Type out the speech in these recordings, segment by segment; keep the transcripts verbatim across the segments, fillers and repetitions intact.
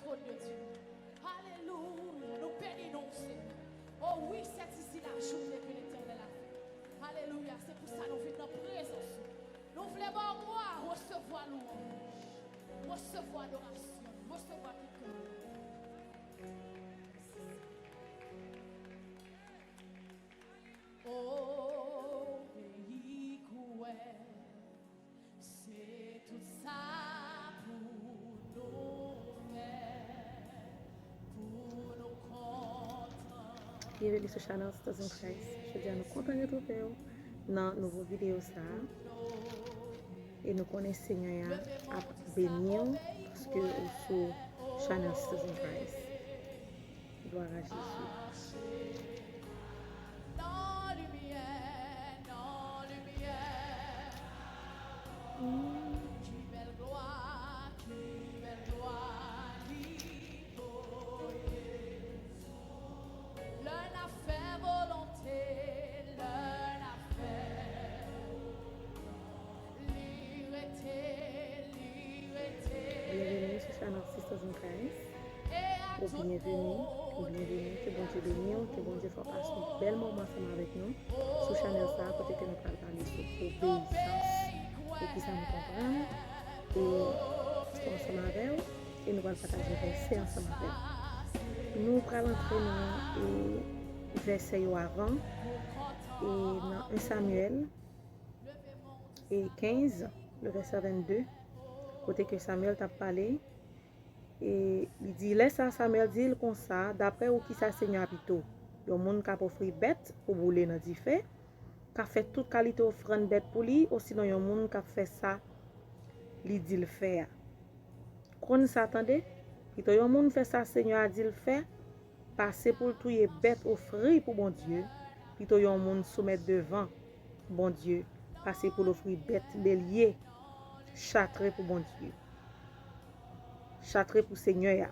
Trône de Dieu. Alléluia. Nous bénissons, Seigneur. Oh oui, c'est ici la journée que l'Éternel a fait. Alléluia. C'est pour ça nous venons dans présence. Nous voulons voir gloire, recevoir louange, recevoir adoration, recevoir toute gloire. Obeyi kwè, se tout sa pou nou fè, pou nou kontan. Byenveni sou chanèl Sisters in Christ. Jodi a nou kontan retwouve w nan nouvo videyo sa a. E nou konnen Senyè a ap beni w paske ou sou chanèl Sisters in Christ. Glwa a Jezi. Nan limyè, nan limyè. Ki bèl glwa, ki bèl glwa li voye. Lè n ap fè volonte, lè n ap fè, li rete, li rete. Byenveni sou chanèl Sisters in Christ. Ou byenveni, ou byenveni. Ke Bondye beni w, ke Bondye fè w pase yon bèl moman ansanm avèk nou sou chanèl sa a, kote ke nou pral pale sou obeyisans e kisa nou konprann e ansanm avè w, e nou pral pataje vèsè ansanm avè w. Nou pral antre nan, e, vèsè yo avan, e nan en Samyèl, e kenz, le vèsè vennde, kote ke Samyèl t ap pale, e li di, lè sa a, Samyèl di l konsa, daprè ou, kisa Senyè a pito? Yon moun k ap ofri bèt pou boule nan dife, k ap fè tout kalite ofrann bèt pou li, osinon yon moun k ap fè sa li di l fè a? Konn sa, tande, pito yon moun fè sa Senyè a di l fè, pase pou l touye bèt ofri pou Bondye, pito yon moun soumèt devan Bondye, pase pou l ofri bèt belye chatre pou Bondye, chatre pou Senyè a.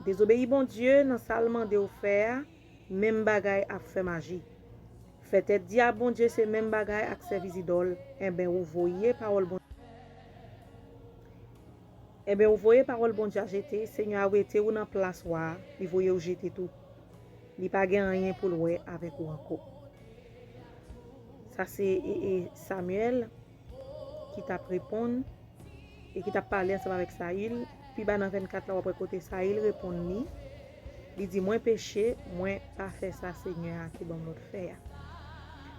Dezobeyi Bondye nan sa l mande w fè a, menm bagay ap fè maji. Fè tèt dyab Bondye se menm bagay ak sèvi zidòl. Enben, ou voye pawòl Bondye. Enben, ou voye pawòl Bondye a jete, Senyè a wete ou nan plas wa a, li voye w jete tou. Li pa gen anyen pou l wè avèk ou ankò. Sa se, e, e, Samyèl ki t ap reponn e ki t ap pale ansanm avèk Sayil. Pi ba nan vennkat la, w ap wè kote Sayil reponn li. Li di, mwen peche, mwen pa fè sa Senyè a te ban m lòd fè a.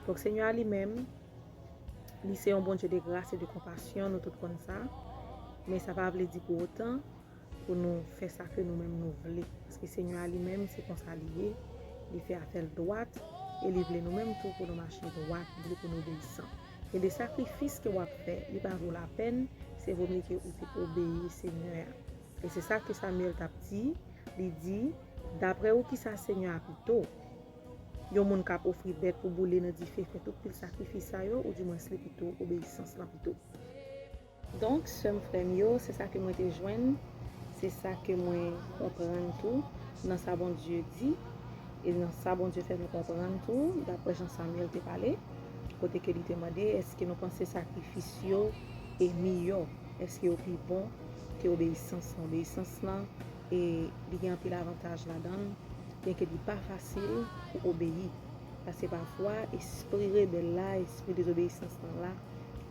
Donk, Senyè a li menm, li se yon Bondye de gras e de konpasyon, nou tout konn sa. Men sa pa vle di pou otan pou nou fè sa ke nou menm nou vle. Paske Senyè a li menm, se konsa li ye. Li fè afè l dwat e li vle nou menm tou pou nou mache dwat, li vle pou nou obeyisan. Gen de sakrifis ke w ap fè, li pa vo lapèn, se vo mye ke ou te obeyi Senyè a. E se sa ke Samyèl t ap di, li di, daprè ou, kisa Senyè a pito? Yon moun k ap ofri bèt pou boule nan dife, fè tout pil sakrifis sa yo, oudimwens li pito obeyisans lan pito. Donk, sè m, frè m yo, se sa ke mwen te jwenn, se sa ke mwen konprann tou nan sa Bondye di, e nan sa Bondye fè nou konprann tou, daprè jan Samyèl te pale, kote ke li te mande, èske nou panse sakrifis yo e miyò? Èske yo pi bon ke obeyisans lan? Obeyisans lan, e li gen anpil avantaj ladan l, byenke li pa fasil pou obeyi. Paske pafwa, espri rebèl la, espri dezobeyisans lan la,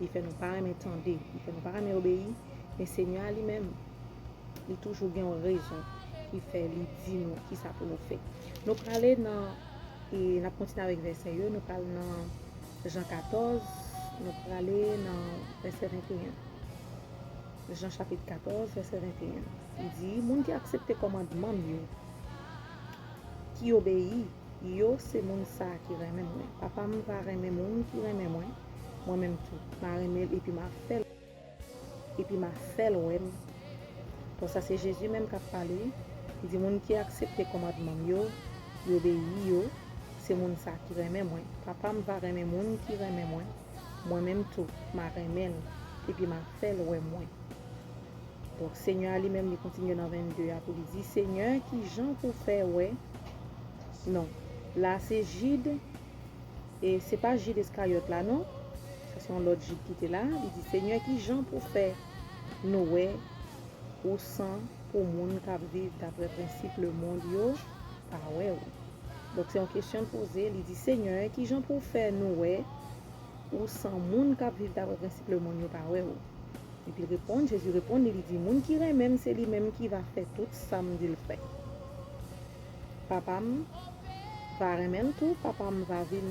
li fè nou pa renmen tande, li fè nou pa renmen obeyi, men Senyè a li menm, li toujou gen yon rezon ki fè li di nou kisa pou nou fè. Nou prale nan, e n ap kontinye avèk vèsè yo, nou pral nan Jan katòz, nou prale nan vèsè venteyen. Jan chapit katòz, vèsè venteyen. Li di, moun ki aksepte kòmandman m yo, ki obeyi yo, se moun sa a ki renmen mwen. Papa m va renmen moun ki renmen mwen, mwen menm tou, m a renmen l epi m a fè l, epi m a fè l wè m. Bon, sa se Jezi menm k ap pale. Li di, moun ki aksepte kòmandman m yo, ki obeyi yo, se moun sa a ki renmen mwen. Papa m va renmen moun ki renmen mwen, mwen menm tou, m a renmen l, epi m a fè l wè mwen. Donk, Senyè a li menm, li kontinye nan vennde a pou li di, Senyè, ki jan pou fè wè? Non, la se Jid, e se pa Jid Iskaryòt la, non. Sa se yon lòt Jid ki te la. Li di, Senyè, ki jan pou fè nou wè ou san pou moun k ap viv dapre prensip lemonn yo pa wè w. Donk, se yon kesyon l poze, li di, Senyè, ki jan pou w fè nou wè ou san moun k ap viv dapre prensip lemonn yo pa wè w? Epi l reponn, Jezi reponn li, li di, Moun ki renmen m, se li menm ki va fè tout sa m di l fè. Papa m va renmen l tou, Papa m va vin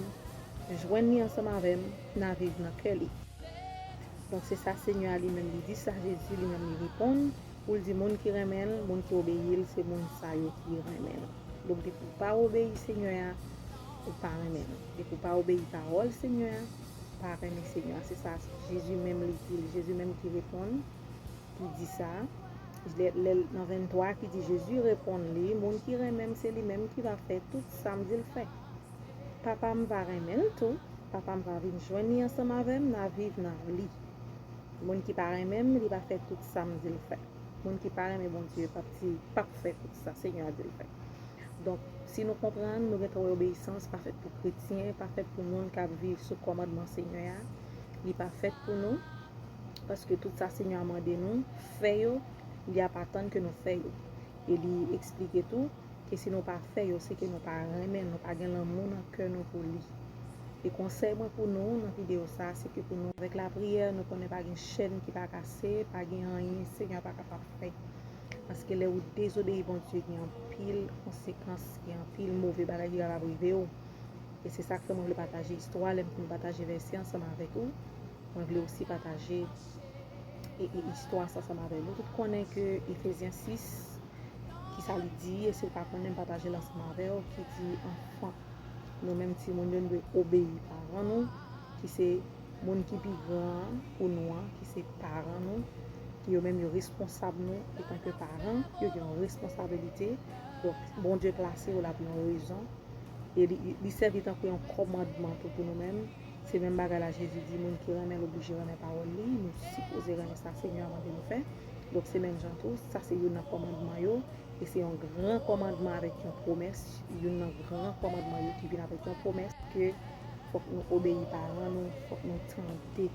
jwenn li ansanm avè m, n a viv nan kè li. Donk, se sa Senyè a li menm li di, sa Jezi li menm li reponn, pou l di, Moun ki renmen l, moun ki obeyi l, se moun sa yo ki renmen l. Donk, depi w pa obeyi Senyè a, ou pa renmen l. Depi w pa obeyi pawòl Senyè a, ou pa renmen Senyè a. Se sa Jezi menm li di l, Jezi menm ki reponn, ki di sa. Lè, lè, nan venntwa ki di, Jezi reponn li, Moun ki renmen m, se li menm ki va fè tout sa m di l fè. Papa m va renmen l tou. Papa m va vin jwenn li ansanm avè m, n a viv nan li. Moun ki pa renmen m, li pa fè tout sa m di l fè. Moun ki pa renmen Bondye p ap di, p ap fè tout sa Senyè a di l fè. Donk, si nou konprann, nou gentan wè obeyisans pa fèt pou kretyen, pa fèt pou moun k ap viv sou kòmandman Senyè a. Li pa fèt pou nou, paske tout sa Senyè a mande nou fè yo, li ap atann ke nou fè yo. E li eksplike tou ke si nou pa fè yo, se ke nou pa renmen l, nou pa gen lanmou nan kè nou pou li. E konsèy mwen pou nou nan videyo sa a, se ke pou nou, avèk lapriyè, nou konnen pa gen chèn ki pa kase, pa gen anyen Senyè a pa kapab fè. Paske lè ou dezobeyi Bondye, gen anpil konsekans, gen anpil move bagay ki kapab rive w. E se sa k fè mwen vle pataje istwa, lè m fin pataje vèsè ansanm avèk ou. Mwen vle osi pataje e, e istwa sa ansanm avè nou. Tout konnen ke Efezyen sis, ki sa li di, e si w pa konnen, m pataje l ansanm avè w, ki di, anfan, nou menm timoun yo, nou dwe obeyi paran nou, ki se moun ki pi gran an pou nou an, ki se paran nou, ki yo menm yo responsab nou antanke paran, yo gen yon responsabilite. Donk, Bondye plase yo la pou yon rezon. E li, li sèvi tankou yon kòmandman tou pou nou menm. Se menm bagay la Jezi di, moun ki renmen l oblije renmen pawòl li. Nou sipoze renmen sa Senyè a mande nou fè. Donk, se menm jan tou, sa se youn nan kòmandman yo. E se yon gran kòmandman avèk yon pwomès. Youn nan gran kòmandman yo ki vin avèk yon pwomès ke fòk nou obeyi paran nou, fòk nou tande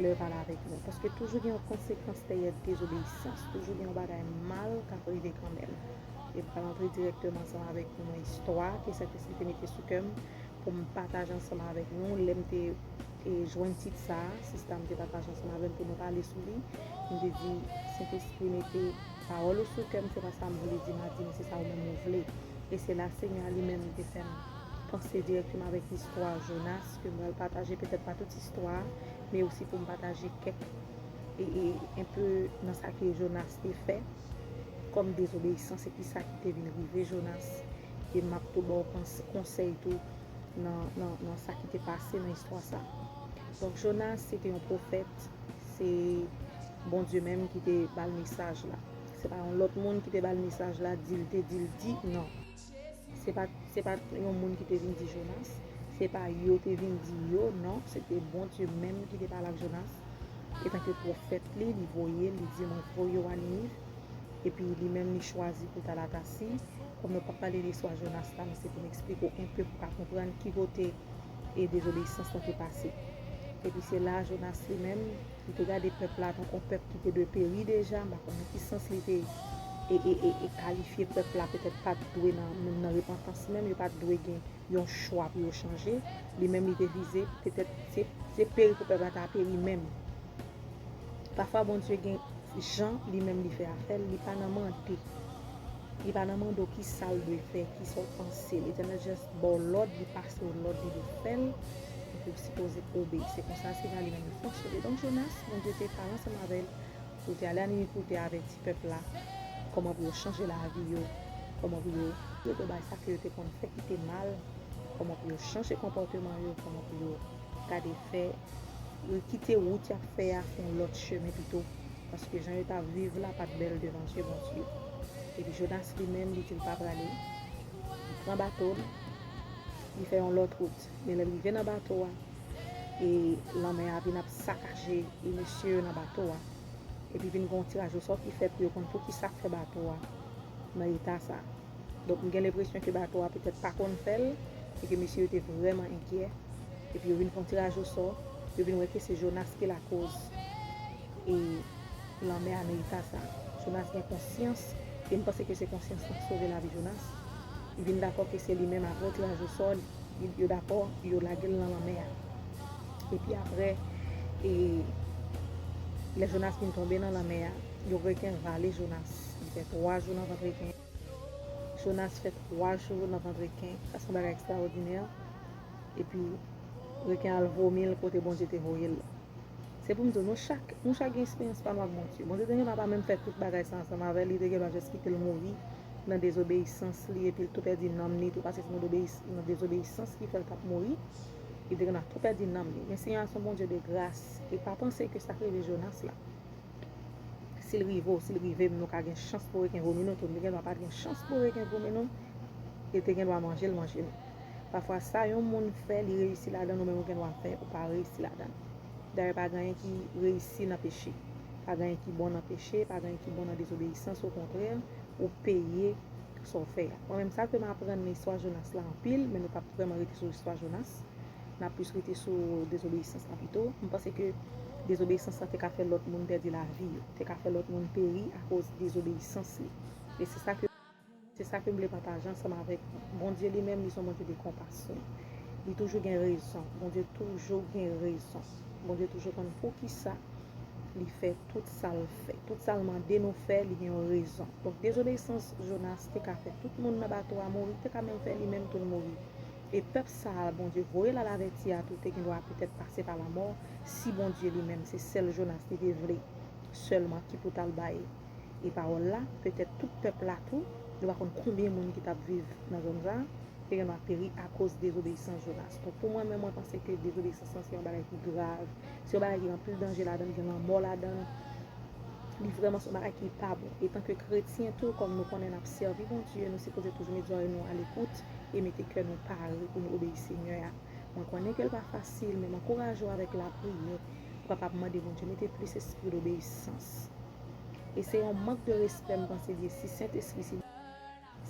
lè yo pale avèk nou. Paske toujou gen yon konsekans dèyè dezobeyisans. Toujou gen yon bagay mal k ap rive kanmenm. E m pral antre dirèkteman ansanm avèk nou nan istwa ke Sentespri te mete sou kè m pou m pataje ansanm avèk nou. Lè m te, e, jwenn tit sa a, sista m te pataje ansanm avè m pou nou pale sou li. M te di, Sentespri mete pawòl ou sou kè m, se pa sa m vle di, m a di, men se sa ou menm ou vle. E se la Senyè a li menm li te fè m panse dirèkteman avèk istwa Jonas, ke m pral pataje, petèt pa tout istwa a, men osi pou m pataje kèk, e, e, enpe nan sa ke Jonas te fè kòm dezobeyisans, epi sa ki te vin rive Jonas. E m ap tou ba w kons-, konsèy tou nan, nan, nan sa ki te pase nan istwa sa. Donk, Jonas, se te yon pwofèt, se Bondye menm ki te ba l mesaj la. Se pa yon lòt moun ki te ba l mesaj la, di l te di l di, non. Se pa, se pa yon moun ki te vin di Jonas, se pa yo te vin di yo, non, se te Bondye menm ki te pale ak Jonas. Etanke pwofèt li, li voye l, li di, Mwen voye w a Niniv. Epi li menm, li chwazi pou l t al Atasi. Kòm nou p ap pale de istwa Jonas la, men se pou m eksplike w enpe pou w ka konprann ki kote e dezobeyisans lan te pase. Epi se la Jonas li menm, li te gade pèp la tankou yon pèp ki te dwe peri deja, m pa konn nan ki sans li te e, e, e, e kalifye pèp la, petèt pa t dwe nan, menm nan repantans menm, yo pa t dwe gen yon chwa pou yo chanje. Li menm li te vize, petèt se, se peri pou pèp la ta peri menm. Pafwa Bondye gen jan li menm li fè afè l, li pa nan mande. Li pa nan mande w ki sa l dwe fè, ki sa w panse. Letènèl jis ba w lòd, li pase w lòd, li di w fè l, epi w sipoze obeyi. Se konsa Senyè a li menm li fonksyone. Donk, Jonas, Bondye te pale ansanm avè l, pou l te ale a Niniv, pou l te avèti pèp la, kòman pou yo chanje lavi yo, kòman pou yo, yo te bay sa ke yo te konn fè ki te mal, kòman pou yo chanje konpòteman yo, kòman pou yo gade fè, yo kite wout y ap fè a, fè yon lòt chemen pito, paske jan yo t ap viv la pa t bèl devan je Bondye. Epi Jonas li menm, li di l pa prale, li pran bato l, li fè yon lòt wout. Men lè l rive nan bato a, e lanmè a vin ap sakaje e mesye yo nan bato a. Epi vin gen yon tiraj osò ki fèt pou yo konn poukisa k fè bato a nan eta sa. Donk, m gen lenpresyon ke bato a petèt pa konn fè l, e ke mesye yo te vrèman enkyè. Epi yo vin fè yon tiraj osò, yo vin wè ke se Jonas ki lakoz e lanmè a nan eta sa. Jonas gen konsyans, e m panse ke se konsyans lan k sove lavi Jonas. Li vin dakò ke se li menm, apre tiraj osò, li, yo dakò, yo lage l nan lanmè a. Epi apre, e, lè Jonas vin tonbe nan lanmè a, yon reken vale Jonas. Li fè twa jou nan vant reken. Jonas fè twa jou nan vant reken. Sa se yon bagay ekstraòdinè. Epi, reken al vomi l kote Bondye te voye l la. Se pou m di w, nou chak, nou chak gen esperyans pa nou ak Bondye. Bondye te gen dwa pa menm fè tout bagay sa ansanm avè l, li te gen dwa jis kite l mouri nan dezobeyisans li, epi l tou pèdi nanm li tou, paske se nan dezobeyis-, nan dezobeyisans ki fè l t ap mouri. Li te gen dwa tou pèdi nanm li. Men Senyè a se yon Bondye de gras. E pa panse ke sa k rive Jonas la, si l rive w, si l rive m, nou ka gen chans pou reken vomi nou tou. Nou te gen dwa pa t gen chans pou reken vomi nou, e te gen dwa manje l, manje nou. Pafwa, sa yon moun fè, li reyisi ladan l, ou menm ou gen dwa fè, ou pa reyisi ladan l. Dayè, pa gen anyen ki reyisi nan peche. Pa gen anyen ki bon nan peche, pa gen anyen ki bon nan dezobeyisans, okontrè, ou peye sa w fè a. Mwen menm, sa ke m aprann nan istwa Jonas la anpil, men nou p ap vrèman rete sou istwa Jonas. N ap plis rete sou dezobeyisans lan pito. M panse ke dezobeyisans lan te ka fè lòt moun pèdi lavi yo, te ka fè lòt moun peri akoz dezobeyisans li. E se sa ke, se sa ke m vle pataje ansanm avèk nou. Bondye li menm, li se yon Bondye de konpasyon. Li toujou gen rezon. Bondye toujou gen rezon. Bondye toujou konn poukisa li fè tout sa l fè. Tout sa l mande nou fè, li gen yon rezon. Donk, dezobeyisans Jonas te ka fè tout moun nan bato a mouri, te ka menm fè li menm tou l mouri. E pèp sa a, Bondye voye l al avèti a tou, te gen dwa petèt pase pa lanmò, si Bondye li menm, se sèl Jonas li te vle sèlman ki pou t al bay e pawòl la, petèt tout pèp la tou, nou pa konn konbyen moun ki t ap viv nan zòn sa a, te gen dwa peri akoz dezobeyisans Jonas. Donk, pou mwen menm, mwen panse ke dezobeyisans lan se yon bagay ki grav, se yon bagay ki gen anpil danje ladan l, gen lanmò ladan l. Li vrèman se yon bagay ki pa bon. Etanke kretyen tou, kòm nou konnen n ap sèvi Bondye, nou sipoze toujou met zòrèy nou alekout e mete kè nou pare pou nou obeyi Senyè a. Mwen konnen ke l pa fasil, men m ankouraje w avèk lapriyè, ou kapab mande Bondye mete plis espri dobeyisans. E se yon mank de respè, m panse l ye, si Sentespri, si,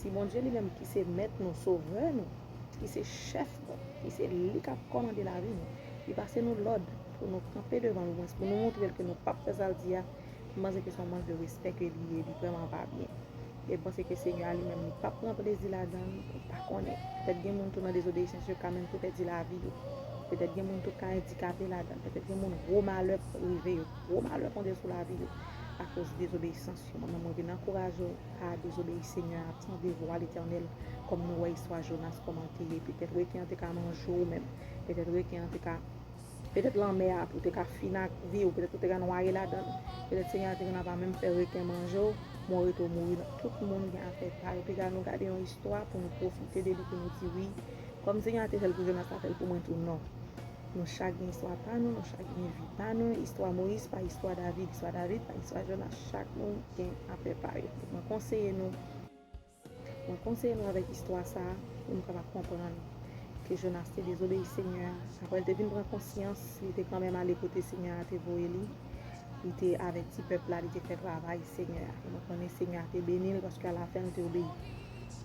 si Bondye li menm ki se Mèt nou, Sovè nou, ki se Chèf nou, ki se li k ap kòmande lavi nou, li pase nou lòd pou nou kanpe devan l, omwens pou nou montre l ke nou p ap fè sa l di a, m panse ke se yon mank de respè ke li ye, li vrèman pa byen. E m panse ke Senyè a li menm, li p ap pran plezi ladan l, ou pa konnen. Petèt gen moun tou nan dezobeyisans yo ka menm tou pèdi lavi yo. Petèt gen moun tou ka andikape ladan l. Petèt gen moun gwo malè rive yo, gwo malè tonbe sou lavi yo akoz dezobeyisans yo. Mwen menm, mwen vin ankouraje w pa dezobeyi Senyè a, tande vwa Letènèl, kòm nou wè istwa Jonas kòman l te ye. Petèt reken an te ka manje w menm. Petèt reken an te ka Petèt lanmè a tou te ka fini ak vi w, petèt ou te ka nwaye ladan l. Petèt Senyè a te ka pa menm fè reken manje w, men w rete w mouri. Tout moun gen afè pa yo. Piga nou gade yon istwa pou nou pwofite de li, pou nou di wi, kòm Senyè a te fè l pou Jonas, l a fè l pou mwen tou. Non. Nou chak gen istwa pa nou, nou chak gen vi pa nou. Istwa Moyiz pa istwa David, istwa David pa istwa Jonas. Chak moun gen afè pa yo. Mwen konseye nou Mwen konseye nou avèk istwa sa a, pou nou kapab konprann ke Jonas te dezobeyi Senyè a. Apre l te vin pran konsyans, li te kanmenm ale kote Senyè a te voye li. Li te avèti pèp la, li te fè travay Senyè a. E nou konnen Senyè a te beni l paske alafen l te obeyi.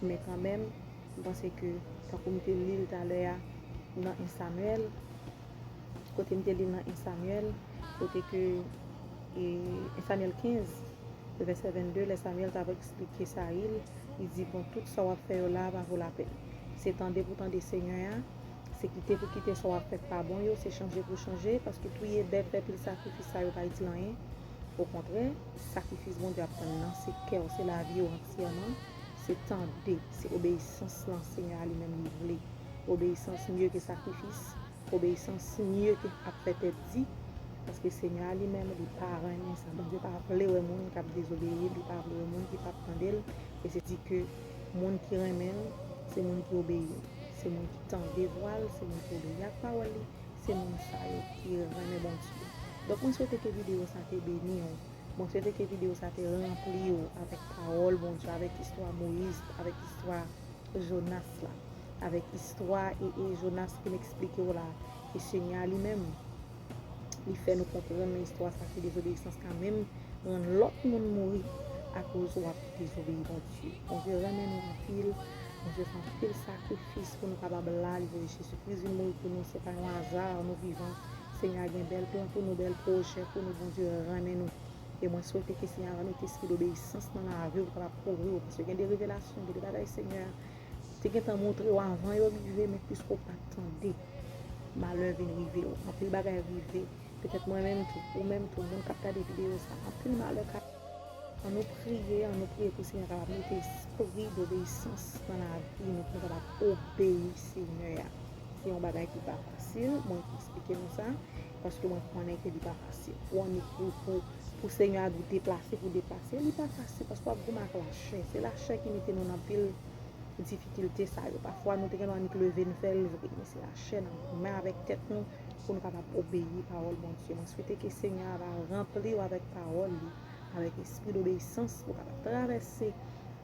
Men kanmenm, m panse ke, tankou m te li l talè a nan en Samyèl, kote m te li l nan en Samyèl, kote ke, e, en Samyèl kenz, vèsè vennde, lè Samyèl t ap eksplike Sayil, li di, bon, tout sa w ap fè yo la a pa vo lapèn. Se tande pou tande Senyè a, se kite pou kite sa w ap fè k pa bon yo, se chanje pou chanje, paske touye bèt, fè pil sakrifis sa yo pa itil anyen. Okontrè, sakrifis Bondye ap tann nan, se kè w, se lavi w antyèman, se tande, se obeyisans lan Senyè a li menm li vle. Obeyisans mye ke sakrifis. Obeyisans mye ke ap fè tèt di, paske Senyè a li menm, li pa renmen sa. Bondye pa vle wè moun k ap dezobeyi l, li pa vle wè moun ki p ap tande l. E se di ke moun ki renmen l, se moun ki obeyi l, se moun ki tande vwa l, se moun ki obeyi ak pawòl li, se moun sa yo ki renmen Bondye. Donk, mwen swete ke videyo sa te beni w. Mwen swete ke videyo sa te ranpli w avèk pawòl Bondye, avèk istwa Moyiz, avèk istwa Jonas la, avèk istwa e, e Jonas vin eksplike w la, e Senyè a li menm, li fè nou konprann nan istwa sa ke dezobeyisans ka menm rann lòt moun mouri akoz w ap dezobeyi Bondye. Bondye renmen nou anpil, Bondye fè anpil sakrifis pou nou kapab la, li voye Jezi Kris vin mouri pou nou, se pa yon aza nou vivan. Senyè a gen bèl plan pou nou, bèl pwojè pou nou, Bondye renmen nou. E mwen swete ke Senyè a va mete espri dobeyisans nan lavi w, pou kapab kouvri w. Paske gen de revelasyon, gen de bagay Senyè a te gentan montre w avan yo rive, men piske w pa t tande, malè vin rive w. Anpil bagay rive. Petèt mwen menm tou, ou menm tou, moun k ap gade videyo sa, anpil malè ka. An nou priye, an nou priye pou Senyè a kapab mete espri dobeyisans nan lavi nou, pou nou kapab obeyi Senyè a. Se yon bagay ki pa fasil, mwen ki eksplike nou sa, paske mwen konnen ke li pa fasil. Pou annik pou, pou, pou Senyè a di w deplase, pou deplase, li pa fasil, paske w ap goumen ak lachè. Se lachè ki mete nou nan pil difikilte sa yo. Pafwa nou te gen dwa annik leve n fè l vre, men se lachè n ap goumen avèk tèt nou pou nou kapab obeyi pawòl Bondye. Mwen swete ke Senyè a va ranpli w avèk pawòl li, avèk espri dobeyisans pou w kapab travèse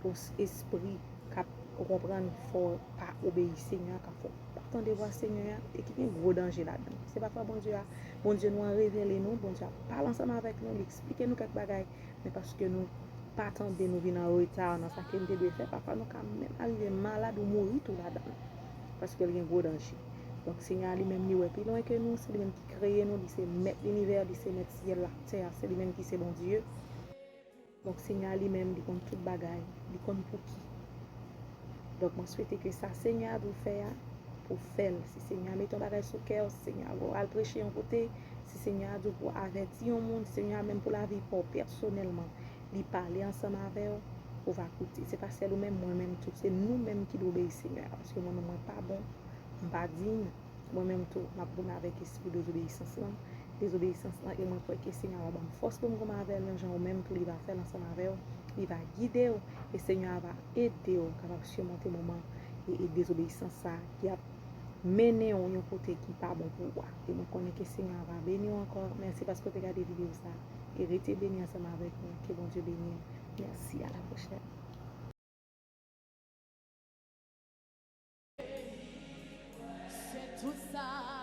yon espri k ap, ou konprann, fè w pa obeyi Senyè a, k ap fè w pa tande vwa Senyè a, e ki gen gwo danje ladan l. Se pafwa Bondye a, Bondye nou an revele nou, Bondye ap pale ansanm avèk nou, li eksplike nou kèk bagay, men paske nou pa tande, nou vin an reta nan sa ke n te dwe fè, pafwa nou ka menm arive malad ou mouri tou ladan l, paske l gen gwo danje. Donk, Senyè a li menm, li wè pi lwen ke nou, se li menm ki kreye nou, li se mèt linivè, li se mèt syèl la, tè a, se li menm ki se Bondye. Donk, Senyè a li menm, li konn tout bagay, li konn pou ki. Donk, mwen swete ke sa Senyè a di w fè a, pou w fè l. Si Senyè a mete yon bagay sou kè w, si Senyè a voye w al preche yon kote, si Senyè a di w pou w avèti yon moun, si Senyè a menm pou lavi pa w pèsonèlman, li pale ansanm avè w, ou va koute. Se pa sèl ou menm, mwen menm tou. Se nou menm ki dwe obeyi Senyè a. Paske mwen menm, mwen pa bon, m pa diy. Mwen menm tou, m ap goumen avèk espri dezobeyisans lan. Dezobeyisans lan, e mwen kwè ke Senyè a va ban m fòs pou m goumen avè l, yon jan ou menm tou, li va fè l ansanm avè w. Li va gide w, e Senyè a va ede w kapab simonte moman e, e dezobeyisans sa a ki ap mennen w yon kote ki pa bon pou ou a. E mwen konnen ke Senyè a va beni w ankò. Mèsi paske w te gade videyo sa a. E rete beni ansanm avèk nou. Ke Bondye beni w. Mèsi, a la pwochèn. Se tout sa